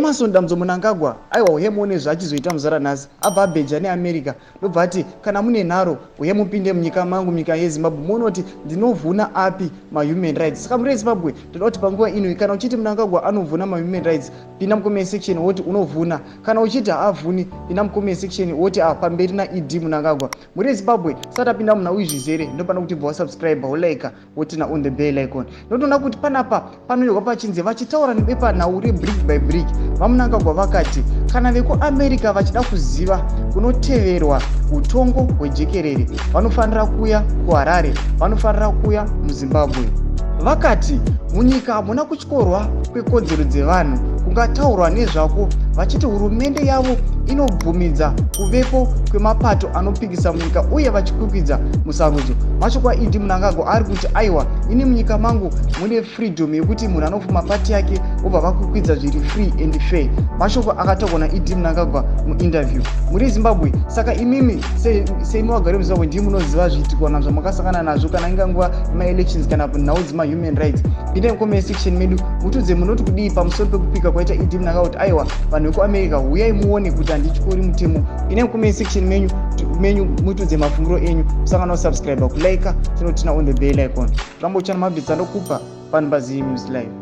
Emmerson Dambudzo Mnangagwa, aiwa, uye muone zvaachizoita muzara nhasi. Abva abheja neAmerica, ndobva ati kana mune nharo uye mupinde munyika mangu, munyika yeZimbabwe, muone kuti ndinovhuna api mahuman rights. Saka muri yeZimbabwe, ndoda kuti panguva ino, kana uchiti Mnangagwa anovhuna mahuman rights, pinda mucomment section woti unovhuna. Kana uchiti haavhuni, pinda mucomment section woti a pamberi naED Mnangagwa. Muri yeZimbabwe, sati apinda munhau izvizere, ndopana kuti bva wasubscribe, wolike, woturn on the bell icon. Ndotoona kuti panapa panonyorwa pachinzi, vachitaura nebepanhau reBrick by Brick, VaMnangagwa vakati kana vekuAmerica vachida kuziva kunoteverwa utongo hwejekerere, vanofanira kuuya kuHarare, vanofanira kuuya muZimbabwe. Vakati munyika hamuna kutyorwa kwekodzero dzevanhu kungataurwa nezvako, vachiti hurumende yavo inobvumidza kuvepo kwemapato anopikisa munyika uye vachikwikwidza musarudzo. Mashoko aED Mnangagwa ari kuti aiwa, ini munyika mangu mune freedom yekuti munhu anofuma pati yake, vobva vakwikwidza zviri free and fair. Mashoko akataurwa naED Mnangagwa muinterview muri Zimbabwe. Saka imimi seimi vagari vemuZimbabwe, ndii munoziva zviitiko zvamakasangana nazvo, kana inganguva yemaelections kana nhau dzemahuman rights. Pindai mucomment section medu, mutudze munoti kudii pamusoro pekupika kwaita ED Mnangagwa kuti aiwa, vanhu vekuAmerica, huyai muone kuti handityori mutemo. Pindai mucomment section menyu mutudze mafungiro enyu. Musangana kusubscribe, kulike, tinoturn on the bell icon. Rambo uchana maupdates andokupa pano paZim News Live.